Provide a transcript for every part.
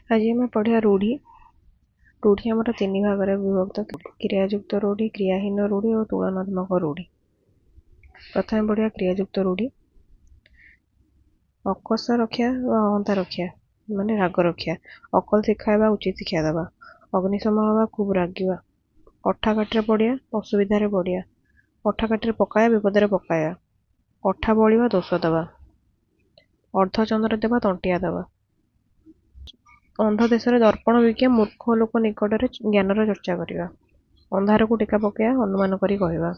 ଆଜି ଆମେ ପଢ଼ିବା ରୂଢ଼ି। ରୂଢ଼ି ଆମର ତିନି ଭାଗରେ ବିଭକ୍ତ: କ୍ରିୟାଯୁକ୍ତ ରୂଢ଼ି, କ୍ରିୟାହୀନ ରୂଢ଼ି ଓ ତୁଳନାତ୍ମକ ରୂଢ଼ି। ପ୍ରଥମେ ପଢ଼ିବା କ୍ରିୟାଯୁକ୍ତ ରୂଢ଼ି। ଅକଷ ରକ୍ଷା ବା ଅହନ୍ତା ରକ୍ଷା ମାନେ ରାଗ ରକ୍ଷା। ଅକଲ ଶିଖାଇବା, ଉଚିତ ଶିକ୍ଷା ଦେବା। ଅଗ୍ନିଶମ ହେବା, ଖୁବ୍ ରାଗିବା। ଅଠା କାଠିରେ ପଡ଼ିବା, ଅସୁବିଧାରେ ପଡ଼ିବା। ଅଠା କାଠିରେ ପକାଇବା, ବିପଦରେ ପକାଇବା। ଅଠା ବୋଳିବା, ଦୋଷ ଦେବା। ଅର୍ଦ୍ଧଚନ୍ଦ୍ର ଦେବା, ତଣ୍ଟିଆ ଦେବା। ଅନ୍ଧ ଦେଶରେ ଦର୍ପଣ ବିକିବା, ମୂର୍ଖ ଲୋକ ନିକଟରେ ଜ୍ଞାନର ଚର୍ଚ୍ଚା କରିବା। ଅନ୍ଧାରକୁ ଟେକା ପକାଇବା, ଅନୁମାନ କରି କହିବା।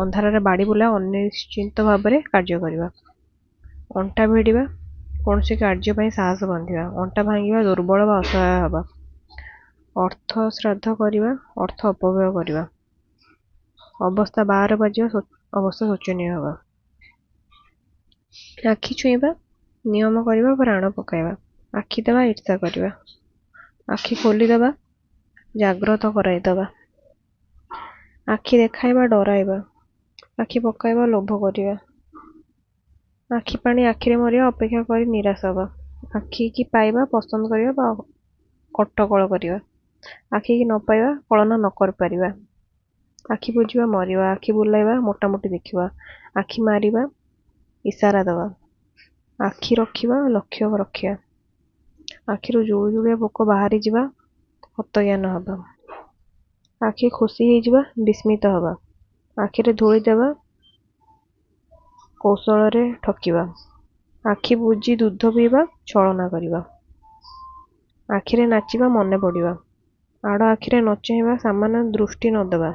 ଅନ୍ଧାରରେ ବାଡ଼ି ବୁଲାଇବା, ଅନିଶ୍ଚିତ ଭାବରେ କାର୍ଯ୍ୟ କରିବା। ଅଣ୍ଟା ଭିଡ଼ିବା, କୌଣସି କାର୍ଯ୍ୟ ପାଇଁ ସାହସ ବାନ୍ଧିବା। ଅଣ୍ଟା ଭାଙ୍ଗିବା, ଦୁର୍ବଳ ବା ଅସହାୟ ହେବା। ଅର୍ଥ ଶ୍ରାଦ୍ଧ କରିବା, ଅର୍ଥ ଅପବ୍ୟୟ କରିବା। ଅବସ୍ଥା ବାର ବାଜିବା, ଅବସ୍ଥା ଶୋଚନୀୟ ହେବା। ଆଖି ଛୁଇଁବା, ନିୟମ କରିବା ବା ରାଣ ପକାଇବା। ଆଖି ଦେବା, ଈର୍ଷା କରିବା। ଆଖି ଖୋଲିଦେବା, ଜାଗ୍ରତ କରାଇଦେବା। ଆଖି ଦେଖାଇବା, ଡରାଇବା। ଆଖି ପକାଇବା, ଲୋଭ କରିବା। ଆଖି ପାଣି ଆଖିରେ ମରିବା, ଅପେକ୍ଷା କରି ନିରାଶ ହେବା। ଆଖିକି ପାଇବା, ପସନ୍ଦ କରିବା ବା ଅଟକଳ କରିବା। ଆଖିକି ନ ପାଇବା, କଳନା ନ କରିପାରିବା। ଆଖି ବୁଜିବା, ମରିବା। ଆଖି ବୁଲାଇବା, ମୋଟାମୋଟି ଦେଖିବା। ଆଖି ମାରିବା, ଇସାରା ଦେବା। ଆଖି ରଖିବା, ଲକ୍ଷ୍ୟ ରଖିବା। ଆଖିରୁ ଜୁଳୁଜୁଳିଆ ପୋକ ବାହାରିଯିବା, ହତଜ୍ଞାନ ହେବା। ଆଖି ଖୋସି ହେଇଯିବା, ବିସ୍ମିତ ହେବା। ଆଖିରେ ଧୂଳି ଦେବା, କୌଶଳରେ ଠକିବା। ଆଖି ବୁଜି ଦୁଧ ପିଇବା, ଛଳନା କରିବା। ଆଖିରେ ନାଚିବା, ମନେ ପଡ଼ିବା। ଆଡ଼ ଆଖିରେ ନ ଚାହିଁବା, ସାମାନ୍ୟ ଦୃଷ୍ଟି ନ ଦେବା।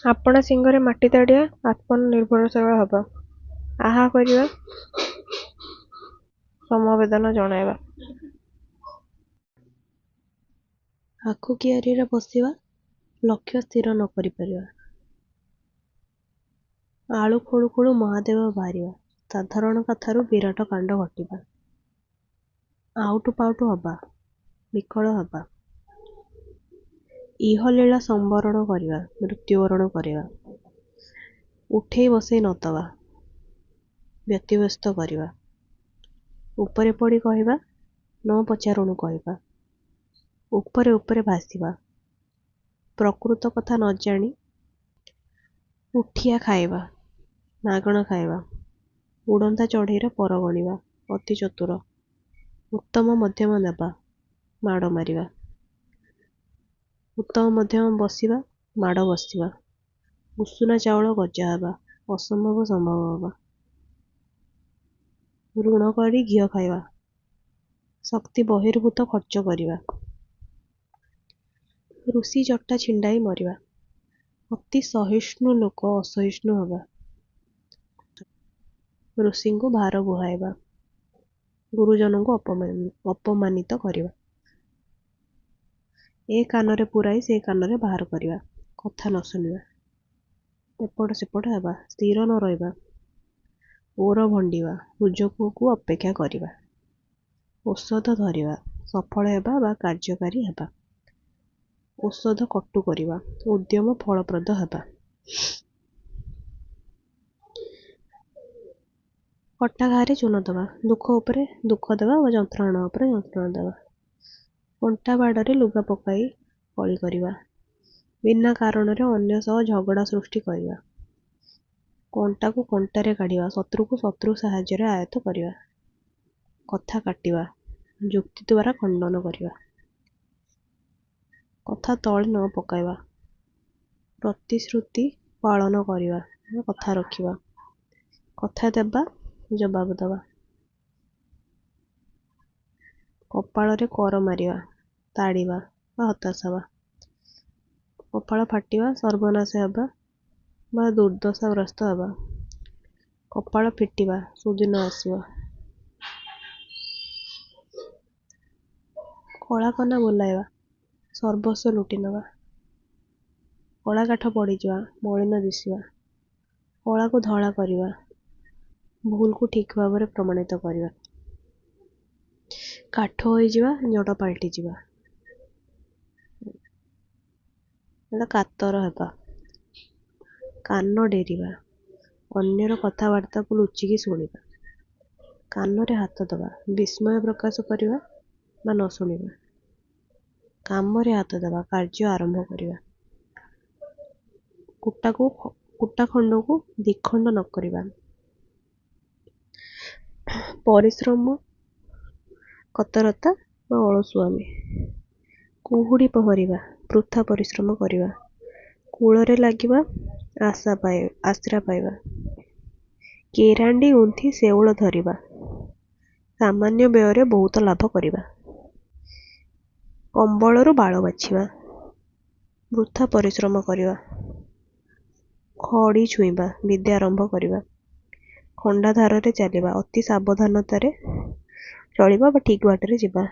ଆପଣା ଶିଙ୍ଗରେ ମାଟି ତାଡ଼ିବା, ଆତ୍ମନିର୍ଭରଶୀଳ ହେବା। ଆହା କରିବା, ସମବେଦନା ଜଣାଇବା। ଆଖୁ କିଆରିରେ ପଶିବା, ଲକ୍ଷ୍ୟ ସ୍ଥିର ନ କରିପାରିବା। ଆଳୁ ଖୋଳୁ ଖୋଳୁ ମହାଦେବ ବାହାରିବା, ସାଧାରଣ କଥାରୁ ବିରାଟ କାଣ୍ଡ ଘଟିବା। ଆଉଟୁ ପାଉଟୁ ହେବା, ବିକଳ ହେବା। ଇହଲୀଳା ସମ୍ବରଣ କରିବା, ମୃତ୍ୟୁବରଣ କରିବା। ଉଠେଇ ବସେଇ ନ ଦେବା, ବ୍ୟତିବ୍ୟସ୍ତ କରିବା। ଉପରେ ପଡ଼ି କହିବା, ନ ପଚାରୁଣୁ କହିବା। ଉପରେ ଉପରେ ଭାସିବା, ପ୍ରକୃତ କଥା ନ ଜାଣି। ଉଠିଆ ଖାଇବା, ମାଗଣା ଖାଇବା। ଉଡ଼ନ୍ତା ଚଢ଼େଇର ପର ଗଣିବା, ଅତି ଚତୁର। ଉତ୍ତମ ମଧ୍ୟମ ଦେବା, ମାଡ଼ ମାରିବା। ଉତ୍ତମ ମଧ୍ୟମ ବସିବା, ମାଡ଼ ବସିବା। ଉଷୁନା ଚାଉଳ ଗଜା ହେବା, ଅସମ୍ଭବ ସମ୍ଭବ ହେବା। ଋଣ କରି ଘିଅ ଖାଇବା, ଶକ୍ତି ବହିର୍ଭୂତ ଖର୍ଚ୍ଚ କରିବା। ଋଷି ଜଟା ଛିଣ୍ଡାଇ ମରିବା, ଅତି ସହିଷ୍ଣୁ ଲୋକ ଅସହିଷ୍ଣୁ ହେବା। ଋଷିଙ୍କୁ ଭାର ବୁହାଇବା, ଗୁରୁଜନଙ୍କୁ ଅପମାନିତ କରିବା। ଏ କାନରେ ପୂରାଇ ସେ କାନରେ ବାହାର କରିବା, କଥା ନ ଶୁଣିବା। ଏପଟ ସେପଟ ହେବା, ସ୍ଥିର ନ ରହିବା। ଓର ଭଣ୍ଡିବା, ସୁଯୋଗକୁ ଅପେକ୍ଷା କରିବା। ଔଷଧ ଧରିବା, ସଫଳ ହେବା ବା କାର୍ଯ୍ୟକାରୀ ହେବା। ଔଷଧ କଟୁ କରିବା, ଉଦ୍ୟମ ଫଳପ୍ରଦ ହେବା। କଟା ଘାଆରେ ଚୂନ ଦେବା, ଦୁଃଖ ଉପରେ ଦୁଃଖ ଦେବା ବା ଯନ୍ତ୍ରଣା ଉପରେ ଯନ୍ତ୍ରଣା ଦେବା। କଣ୍ଟା ବାଡ଼ରେ ଲୁଗା ପକାଇ କଳି କରିବା, ବିନା କାରଣରେ ଅନ୍ୟ ସହ ଝଗଡ଼ା ସୃଷ୍ଟି କରିବା। କଣ୍ଟାକୁ କଣ୍ଟାରେ କାଢ଼ିବା, ଶତ୍ରୁକୁ ଶତ୍ରୁ ସାହାଯ୍ୟରେ ଆୟତ୍ତ କରିବା। କଥା କାଟିବା, ଯୁକ୍ତି ଦ୍ୱାରା ଖଣ୍ଡନ କରିବା। କଥା ତଳେ ନ ପକାଇବା, ପ୍ରତିଶ୍ରୁତି ପାଳନ କରିବା, କଥା ରଖିବା। କଥା ଦେବା, ଜବାବ ଦେବା। କପାଳରେ କର ମାରିବା, ତାଡ଼ିବା ବା ହତାଶ ହେବା। କପାଳ ଫାଟିବା, ସର୍ବନାଶ ହେବା ବା ଦୁର୍ଦ୍ଦଶାଗ୍ରସ୍ତ ହେବା। କପାଳ ଫିଟିବା, ସୁଦିନ ଆସିବା। କଳାକନା ବୁଲାଇବା, ସର୍ବସ୍ୱ ଲୁଟି ନେବା। କଳାକାଠ ପଡ଼ିଯିବା, ମଳିନ ଦିଶିବା। କଳାକୁ ଧଳା କରିବା, ଭୁଲକୁ ଠିକ୍ ଭାବରେ ପ୍ରମାଣିତ କରିବା। କାଠ ହୋଇଯିବା, ଜଡ଼ ପାଲଟିଯିବା। ଏଟା କାତର ହେବା। କାନ ଡେରିବା, ଅନ୍ୟର କଥାବାର୍ତ୍ତାକୁ ଲୁଚିକି ଶୁଣିବା। କାନରେ ହାତ ଦେବା, ବିସ୍ମୟ ପ୍ରକାଶ କରିବା। ବା ନ ଶୁଣିବା। କାମରେ ହାତ ଦେବା, କାର୍ଯ୍ୟ ଆରମ୍ଭ କରିବା। କୁଟାକୁ କୁଟା ଖଣ୍ଡକୁ ଦ୍ୱିଖଣ୍ଡ ନ କରିବା। ପରିଶ୍ରମ କତରତା ବା ଅଳସୁଆମି। କୁହୁଡ଼ି ପହଁରିବା, ବୃଥା ପରିଶ୍ରମ କରିବା। କୂଳରେ ଲାଗିବା, ଆଶା ପାଇ ଆଶ୍ରା ପାଇବା। କେରାଣ୍ଡି ଗୁନ୍ଥି ଶେଉଳ ଧରିବା, ସାମାନ୍ୟ ବ୍ୟୟରେ ବହୁତ ଲାଭ କରିବା। କମ୍ବଳରୁ ବାଳ ବାଛିବା, ବୃଥା ପରିଶ୍ରମ କରିବା। ଖଡ଼ି ଛୁଇଁବା, ବିଦ୍ୟା ଆରମ୍ଭ କରିବା। ଖଣ୍ଡାଧାରରେ ଚାଲିବା, ଅତି ସାବଧାନତାରେ ଚଳିବା ବା ଠିକ୍ ବାଟରେ ଯିବା।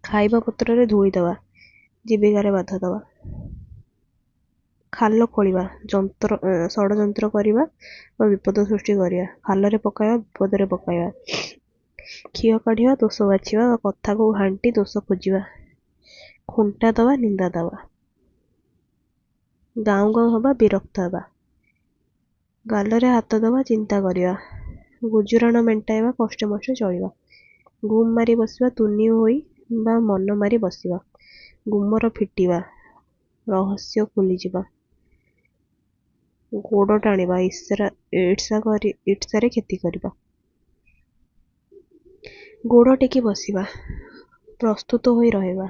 ଖାଇବା ପତ୍ରରେ ଧୂଳି ଦେବା, ଜୀବିକାରେ ବାଧା ଦେବା। ଖାଲ ଖୋଳିବା, ଯନ୍ତ୍ର ଷଡ଼ଯନ୍ତ୍ର କରିବା ବା ବିପଦ ସୃଷ୍ଟି କରିବା। ଖାଲରେ ପକାଇବା, ବିପଦରେ ପକାଇବା। ଖିଅ କାଢ଼ିବା, ଦୋଷ ବାଛିବା ବା କଥାକୁ ଘାଣ୍ଟି ଦୋଷ ଖୋଜିବା। ଖୁଣ୍ଟା ଦେବା, ନିନ୍ଦା ଦେବା। ଗାଉଁ ଗାଉଁ ହେବା, ବିରକ୍ତ ହେବା। ଗାଲରେ ହାତ ଦେବା, ଚିନ୍ତା କରିବା। ଗୁଜୁରାଣ ମେଣ୍ଟାଇବା, କଷ୍ଟେ ମଷ୍ଟେ ଚଳିବା। ଗୁମ୍ ମାରି ବସିବା, ତୁନି ହୋଇ ବା ମନ ମାରି ବସିବା। ଗୁମର ଫିଟିବା, ରହସ୍ୟ ଖୋଲିଯିବା। ଗୋଡ଼ ଟାଣିବା, ଈର୍ଷା କରି ଈର୍ଷାରେ କ୍ଷତି କରିବା। ଗୋଡ଼ ଟେକି ବସିବା, ପ୍ରସ୍ତୁତ ହୋଇ ରହିବା।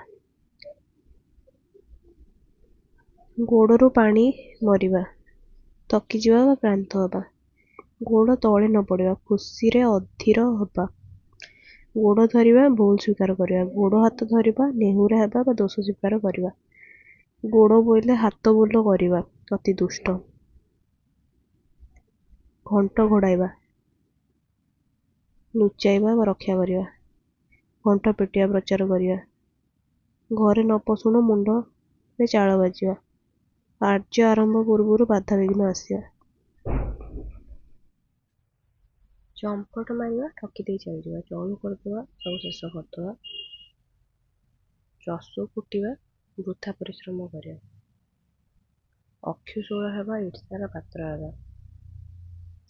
ଗୋଡ଼ରୁ ପାଣି ମରିବା, ଥକିଯିବା ବା କ୍ଳାନ୍ତ ହେବା। ଗୋଡ଼ ତଳେ ନ ପଡ଼ିବା, ଖୁସିରେ ଅଧୀର ହେବା। ଗୋଡ଼ ଧରିବା, ଭୁଲ ସ୍ୱୀକାର କରିବା। ଗୋଡ଼ ହାତ ଧରିବା, ନେହୁରା ହେବା ବା ଦୋଷ ସ୍ୱୀକାର କରିବା। ଗୋଡ଼ ବୋଇଲେ ହାତ ବୋଲ କରିବା, ଅତି ଦୁଷ୍ଟ। ଘଣ୍ଟ ଘୋଡ଼ାଇବା, ଲୁଚାଇବା ବା ରକ୍ଷା କରିବା। ଘଣ୍ଟ ପିଟିବା, ପ୍ରଚାର କରିବା। ଘରେ ନ ପଶୁଣୁ ମୁଣ୍ଡରେ ଚାଳ ବାଜିବା, କାର୍ଯ୍ୟ ଆରମ୍ଭ ପୂର୍ବରୁ ବାଧାବିଘ୍ନ ଆସିବା। ଚମ୍ପଟ ମାରିବା, ଠକି ଦେଇ ଚାଲିଯିବା। ଚଳୁ କରିଦେବା, ସବୁ ଶେଷ କରିଦେବା। ଚଷୁ କୁଟିବା, ବୃଥା ପରିଶ୍ରମ କରିବା। ଅକ୍ଷୁଶୂଳ ହେବା, ଈର୍ଷାର ପାତ୍ର ହେବା।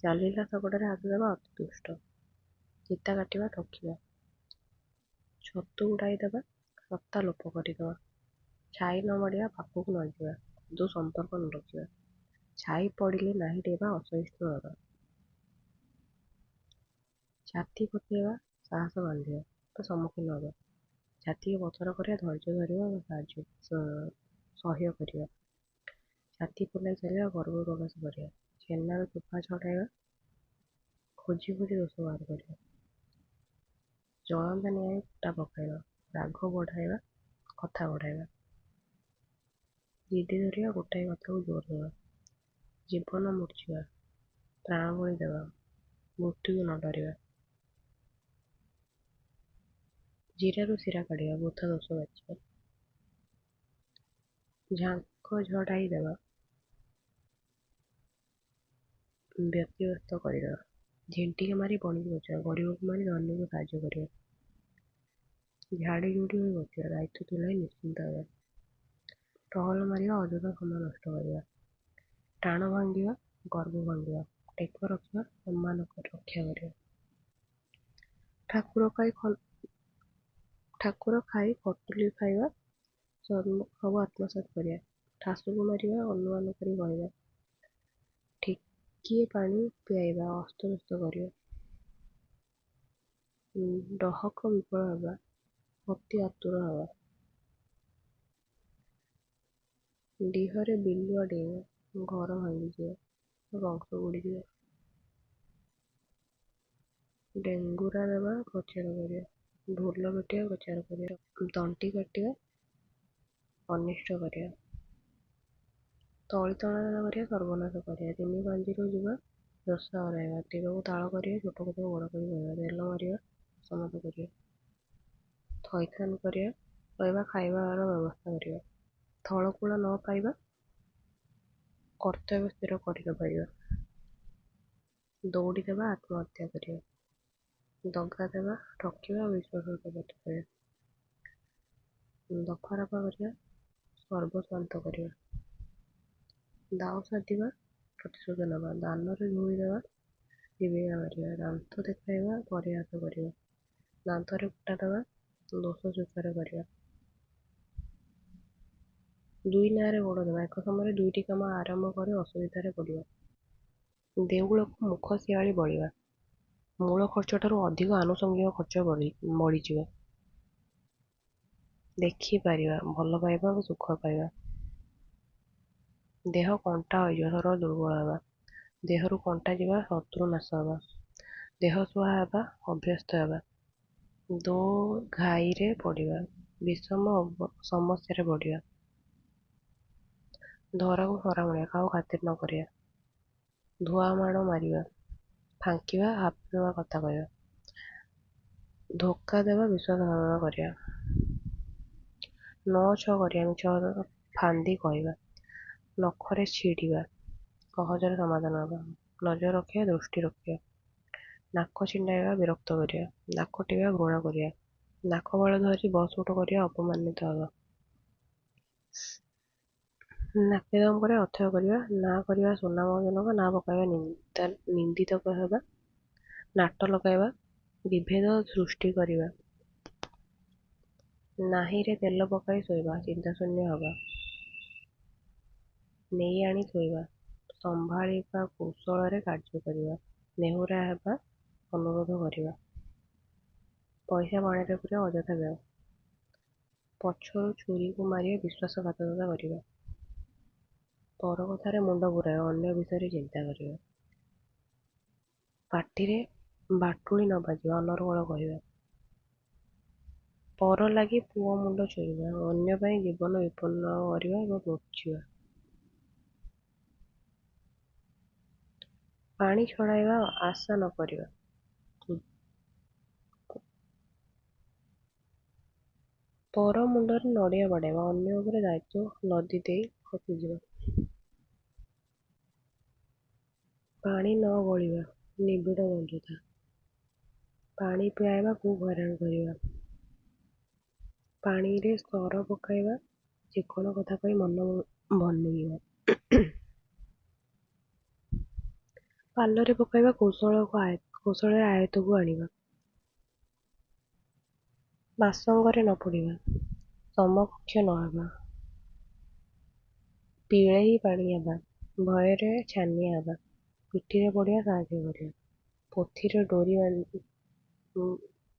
ଚାଲିଲା ଶଗଡ଼ରେ ହାତ ଦେବା, ଅତି ଦୁଷ୍ଟ। ଚିତା କାଟିବା, ଠକିବା। ଛତୁ ଉଡ଼ାଇ ଦେବା, ସତ୍ତା ଲୋପ କରିଦେବା। ଛାଇ ନ ମାଡ଼ିବା, ପାଖକୁ ନ ଯିବା, ଆଦୌ ସମ୍ପର୍କ ନ ରଖିବା। ଛାଇ ପଡ଼ିଲେ ନାହିଁ ଡେଇବା, ଅସହିଷ୍ଣୁ ହେବା। ଛାତି ପତେଇବା, ସାହସ ବାନ୍ଧିବା ବା ସମ୍ମୁଖୀନ ହେବା। ଛାତିକୁ ପଥର କରିବା, ଧୈର୍ଯ୍ୟ ଧରିବା ବା ସାହାଯ୍ୟ ସହ୍ୟ କରିବା। ଛାତି ଫୁଲାଇ ଚାଲିବା, ଗର୍ବ ପ୍ରକାଶ କରିବା। ଛେନାରୁ ଚୋପା ଛଡ଼ାଇବା, ଖୋଜି ଖୋଜି ଦୋଷ ବାହାର କରିବା। ଜଳନ୍ତା ନିଆଁରେ କୁଟା ପକାଇବା, ରାଗ ବଢ଼ାଇବା, କଥା ବଢ଼ାଇବା। ଜିଦି ଧରିବା, ଗୋଟାଏ କଥାକୁ ଜୋର ଦେବା। ଜୀବନ ମୂର୍ଚ୍ଛିବା, ପ୍ରାଣବଳି ଦେବା, ମୃତ୍ୟୁକୁ ନ ଡରିବା। ଜିରାରୁ ଶିରା କାଢ଼ିବା, ବୃଥା ଦୋଷ ବାଛିବା। ଝାଙ୍କ ଝଡ଼ାଇ ଦେବା, ବ୍ୟତିବ୍ୟସ୍ତ କରିଦେବା। ଝିଣ୍ଟିକା ମାରି ବଣିକି ବଞ୍ଚିବା, ଗରିବକୁ ମାରି ଧନୀକୁ ସାହାଯ୍ୟ କରିବା। ଝାଡ଼ି ଝୁଡ଼ି ହୋଇ ବସିବା, ଦାୟିତ୍ୱ ତୁଲାଇ ନିଶ୍ଚିନ୍ତ ହେବା। ଟହଲ ମାରିବା, ଅଯଥା ସମୟ ନଷ୍ଟ କରିବା। ଟାଣ ଭାଙ୍ଗିବା, ଗର୍ବ ଭାଙ୍ଗିବା। ଟେକ ରଖିବା, ସମ୍ମାନ ରକ୍ଷା କରିବା। ଠାକୁର ଖାଇ ଖଟୁଲି ଖାଇବା, ସବୁ ଆତ୍ମସାତ କରିବା। ଠାସୁକୁ ମାରିବା, ଅନୁମାନ କରି କହିବା। ଠିକିଏ ପାଣି ପିଆଇବା, ଅସ୍ତବ୍ୟସ୍ତ କରିବା। ଡହକ ବିକଳ ହେବା, ଅତି ଆତୁର ହେବା। ଡିହରେ ବିଲୁଆ ଡେଇଁବା, ଘର ଭାଙ୍ଗିଯିବା ବା ବଂଶ ବୁଡ଼ିଯିବା। ଡେଙ୍ଗୁରା ଦେବା, ପ୍ରଚାର କରିବା। ଢୋଲ ପିଟିବା, ପ୍ରଚାର କରିବା। ତଣ୍ଟି କାଟିବା, ଅନିଷ୍ଟ କରିବା। ତଳିତଳାନ୍ତ କରିବା, ସର୍ବନାଶ କରିବା। ତିନି ପାଞ୍ଜିରୁ ଯିବା, ଯଶା ହରାଇବା। ତୀରକୁ ତାଳ କରିବା, ଛୋଟ କଥାକୁ ବଡ଼ କରି କହିବା। ତେଲ ମାରିବା, ତୋଷାମଦ କରିବା। ଥଇଥାନ କରିବା, ରହିବା ଖାଇବାର ବ୍ୟବସ୍ଥା କରିବା। ଥଳକୂଳ ନ ପାଇବା, କର୍ତ୍ତବ୍ୟ ସ୍ଥିର କରି ନ ପାରିବା। ଦୌଡ଼ି ଦେବା, ଆତ୍ମହତ୍ୟା କରିବା। ଦଗା ଦେବା, ଠକିବା, ବିଶ୍ୱାସଘାତକତା କରିବା। ଦଫାରଫା କରିବା, ସର୍ବସ୍ୱାନ୍ତ କରିବା। ଦାଉ ସାଧିବା, ପ୍ରତିଶୋଧ ନେବା। ଦାନରେ ଧୂଳି ଦେବା, ଜୀବିକା ମାରିବା। ଦାନ୍ତ ଦେଖାଇବା, ପରିହାସ କରିବା। ଦାନ୍ତରେ କୁଟା ଦେବା, ଦୋଷ ସ୍ୱୀକାର କରିବା। ଦୁଇ ନାଆରେ ଗୋଡ଼ ଦେବା, ଏକ ସମୟରେ ଦୁଇଟି କାମ ଆରମ୍ଭ କରି ଅସୁବିଧାରେ ପଡ଼ିବା। ଦେଉଳକୁ ମୁଖ ଶିଆଳି ବଳିବା, ମୂଳ ଖର୍ଚ୍ଚଠାରୁ ଅଧିକ ଆନୁଷଙ୍ଗିକ ଖର୍ଚ୍ଚ ବଳିଯିବା। ଦେଖିପାରିବା, ଭଲ ପାଇବା ବା ସୁଖ ପାଇବା। ଦେହ କଣ୍ଟା ହୋଇଯିବା, ଶରୀର ଦୁର୍ବଳ ହେବା। ଦେହରୁ କଣ୍ଟା ଯିବା, ଶତ୍ରୁ ନାଶ ହେବା। ଦେହସୁହା ହେବା, ଅଭ୍ୟସ୍ତ ହେବା। ଦୋ ଘାଇରେ ପଡ଼ିବା, ବିଷମ ସମସ୍ୟାରେ ପଡ଼ିବା। ଧରାକୁ ସରା ମଣିବା, କାହାକୁ ଖାତିର ନ କରିବା। ଧୁଆମାଣ ମାରିବା, ଫାଙ୍କିବା, ହାପିବା କଥା କହିବା। ଧୋକା ଦେବା, ବିଶ୍ୱାସଘାତକତା କରିବା। ନଅ ଛଅ କରିବା, ମିଛ ଫାନ୍ଦି କହିବା। ନଖରେ ଛିଡ଼ିବା, ସହଜରେ ସମାଧାନ ହେବା। ନଜର ରଖିବା, ଦୃଷ୍ଟି ରଖିବା। ନାକ ଛିଣ୍ଡାଇବା, ବିରକ୍ତ କରିବା। ନାକ ଟେକିବା, ଘୃଣା କରିବା। ନାକ ବାଳ ଧରି ବସ ଉଠ କରିବା, ଅପମାନିତ ହେବା। ନାକେଦମ କରିବା, ଅଥୟ କରିବା। ନାଁ କରିବା ସୁନାମଜନକ, ନାଁ ପକାଇବା, ନିନ୍ଦିତ ହେବା। ନାଟ ଲଗାଇବା, ବିଭେଦ ସୃଷ୍ଟି କରିବା। ନାହିରେ ତେଲ ପକାଇ ଶୋଇବା, ଚିନ୍ତାଶୂନ୍ୟ ହେବା। ନେଇ ଆଣି ଥୋଇବା, ସମ୍ଭାଳିବା, କୌଶଳରେ କାର୍ଯ୍ୟ କରିବା। ନେହୁରା ହେବା, ଅନୁରୋଧ କରିବା। ପଇସା ପାଣିରେ ପୁରାଇବା, ଅଯଥା ବ୍ୟୟ। ପଛରୁ ଛୁରୀକୁ ମାରିବା, ବିଶ୍ୱାସଘାତକତା କରିବା। ପର କଥାରେ ମୁଣ୍ଡ ପୁରାଇବା, ଅନ୍ୟ ବିଷୟରେ ଚିନ୍ତା କରିବା। ପାଟିରେ ବାଟୁଳି ନ ବାଜିବା, ଅନର୍ଗଳ କହିବା। ପର ଲାଗି ପୁଅ ମୁଣ୍ଡ ଚୋରିବା, ଅନ୍ୟ ପାଇଁ ଜୀବନ ବିପନ୍ନ କରିବା ବା ବଞ୍ଚିବା। ପାଣି ଛଡ଼ାଇବା, ଆଶା ନ କରିବା। ପର ମୁଣ୍ଡରେ ନଡ଼ିଆ ବାଡ଼େଇବା, ଅନ୍ୟ ଉପରେ ଦାୟିତ୍ୱ ଲଦି ଦେଇ ଖସିଯିବା। ପାଣି ନ ଗଳିବା, ନିବିଡ଼ ବନ୍ଧୁତା। ପାଣି ପିଆଇବା, ଖୁବ୍ ହଇରାଣ କରିବା। ପାଣିରେ ସର ପକାଇବା, ଚିକ୍କଣ କଥା କହି ମନ ଭନେଇବା। ପାଲରେ ପକାଇବା, କୌଶଳରେ ଆୟତ୍ତକୁ ଆଣିବା। ବାସଙ୍ଗରେ ନ ପଡ଼ିବା, ସମକକ୍ଷ ନ ହେବା। ପିଳେହି ପାଣି ହେବା, ଭୟରେ ଛାନିଆ ହେବା। ପିଠିରେ ପଡ଼ିବା, ସାହାଯ୍ୟ କରିବା।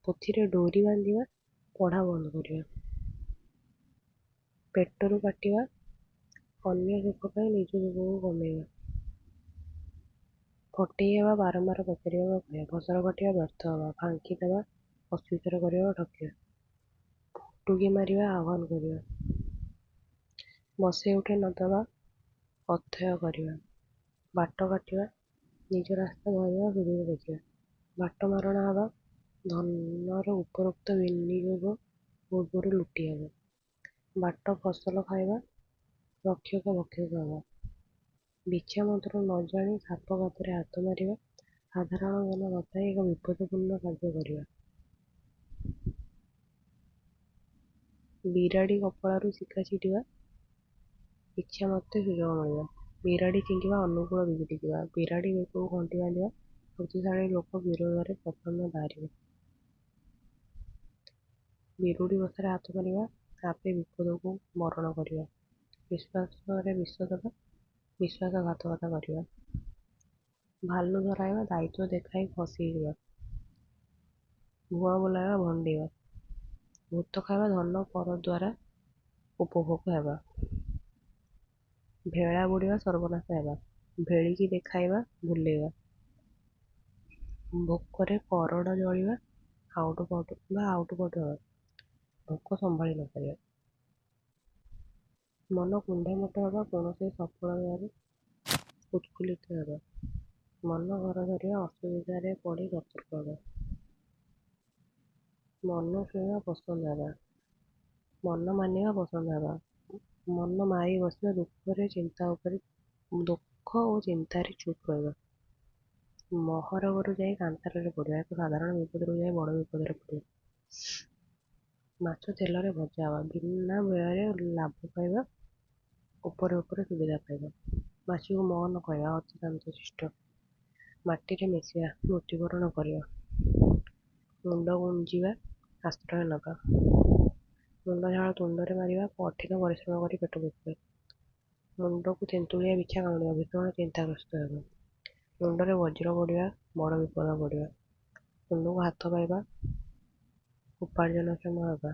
ପୋଥିରେ ଡୋରି ବାନ୍ଧିବା, ପଢ଼ା ବନ୍ଦ କରିବା। ପେଟରୁ କାଟିବା, ଅନ୍ୟ ସୁଖ ପାଇଁ ନିଜ ସୁଖକୁ କମେଇବା। ଫଟେଇ ହେବା, ବାରମ୍ବାର ପଚାରିବା ବା କହିବା। ଫସର ଫାଟିବା, ବ୍ୟର୍ଥ ହେବା। ଫାଙ୍କି ଦେବା, ଅସ୍ୱୀକାର କରିବା ବା ଠକିବା। ଫୁଟୁକି ମାରିବା, ଆହ୍ୱାନ କରିବା। ବସେଇ ଉଠେଇ ନ ଦେବା, ଅଥୟ କରିବା। ବାଟ କାଟିବା, ନିଜ ରାସ୍ତା ଧରିବା, ସୁବିଧା ଦେଖିବା। ବାଟମାରଣା ହେବା, ଧନର ଉପରୋକ୍ତ ବିନିଯୋଗ ପୂର୍ବରୁ ଲୁଟି ହେବା। ବାଟ ଫସଲ ଖାଇବା, ରକ୍ଷକ ଭକ୍ଷକ ହେବା। ବିଛା ମନ୍ତ୍ର ନ ଜାଣି ସାପ ଗାତରେ ହାତ ମାରିବା, ସାଧାରଣ ଜ୍ଞାନ ନ ଥାଇ ଏକ ବିପଦପୂର୍ଣ୍ଣ କାର୍ଯ୍ୟ କରିବା। ବିରାଡ଼ି କପାଳରୁ ଶିକା ଛିଡ଼ିବା, ଇଚ୍ଛାମତେ ସୁଯୋଗ ମିଳିବା। ବିରାଡ଼ି ଫିଙ୍ଗିବା, ଅନୁକୂଳ ବିଗିଡ଼ିଯିବା। ବିରାଡ଼ି ବେକକୁ ଘଣ୍ଟି ବାନ୍ଧିବା, ଶକ୍ତିଶାଳୀ ଲୋକ ବିରୋଧରେ ପ୍ରଥମେ ବାହାରିବା। ବିରୁଡ଼ି ବସାରେ ହାତ ମାରିବା, ଆପେ ବିପଦକୁ ବରଣ କରିବା। ବିଶ୍ୱାସରେ ବିଷ ଦେବା, ବିଶ୍ୱାସଘାତକତା କରିବା। ଭାଲୁ ଧରାଇବା, ଦାୟିତ୍ୱ ଦେଖାଇ ଖସିଯିବା। ଭୁଆଁ ବୁଲାଇବା, ଭଣ୍ଡେଇବା। ଭୂତ ଖାଇବା, ଧନ ପରଦ୍ୱାରା ଉପଭୋଗ ହେବା। ଭେଳା ବୁଡ଼ିବା, ସର୍ବନାଶ ହେବା। ଭେଳିକି ଦେଖାଇବା, ଭୁଲେଇବା। ଭୋକରେ କରଡ଼ ଜଳିବା, ଆଉଟୁ ପାଉଟୁ ବା ଆଉଟୁ ପାଉଟୁ ହେବା। ଭୋକ ସମ୍ଭାଳି ନ ପାରିବା। ମନ କୁଣ୍ଢେମୋଟ ହେବା, କୌଣସି ସଫଳତାରେ ଉତ୍ଫୁଲ୍ଲିତ ହେବା। ମନ ଘର ଧରିବା, ଅସୁବିଧାରେ ପଡ଼ି ସତର୍କ ହେବା। ମନ ଛୁଇଁବା, ପସନ୍ଦ ହେବା। ମନ ମାନିବା, ପସନ୍ଦ ହେବା। ମନ ମାରି ବସିବା, ଦୁଃଖରେ ଚିନ୍ତା ଉପରେ ଦୁଃଖ ଓ ଚିନ୍ତାରେ ଚୁପ୍ ରହିବା। ମହରଗରୁ ଯାଇ କାନ୍ତାରରେ ପଡ଼ିବା, ଏକ ସାଧାରଣ ବିପଦରୁ ଯାଇ ବଡ଼ ବିପଦରେ ପଡ଼ିବା। ମାଛ ତେଲରେ ଭଜା ହେବା, ବିନା ବ୍ୟୟରେ ଲାଭ ପାଇବା, ଉପରେ ଉପରେ ସୁବିଧା ପାଇବା। ମାଛିକୁ ମ ନ କହିବା, ଅତି ଶାନ୍ତଶିଷ୍ଟ। ମାଟିରେ ମିଶିବା, ମୃତ୍ୟୁବରଣ କରିବା। ମୁଣ୍ଡ ଗୁଞ୍ଜିବା, ଆଶ୍ରୟ ନେବା। ମୁଣ୍ଡ ଝାଳ ତୁଣ୍ଡରେ ମାରିବା, କଠିନ ପରିଶ୍ରମ କରି ପେଟ ପୋଷିବା। ମୁଣ୍ଡକୁ ତେନ୍ତୁଳିଆ ବିଛା କାମୁଡ଼ିବା, ଭୀଷଣ ଚିନ୍ତାଗ୍ରସ୍ତ ହେବା। ମୁଣ୍ଡରେ ବଜ୍ର ପଡ଼ିବା, ବଡ଼ ବିପଦ ପଡ଼ିବା। ମୁଣ୍ଡକୁ ହାତ ପାଇବା, ଉପାର୍ଜନକ୍ଷମ ହେବା।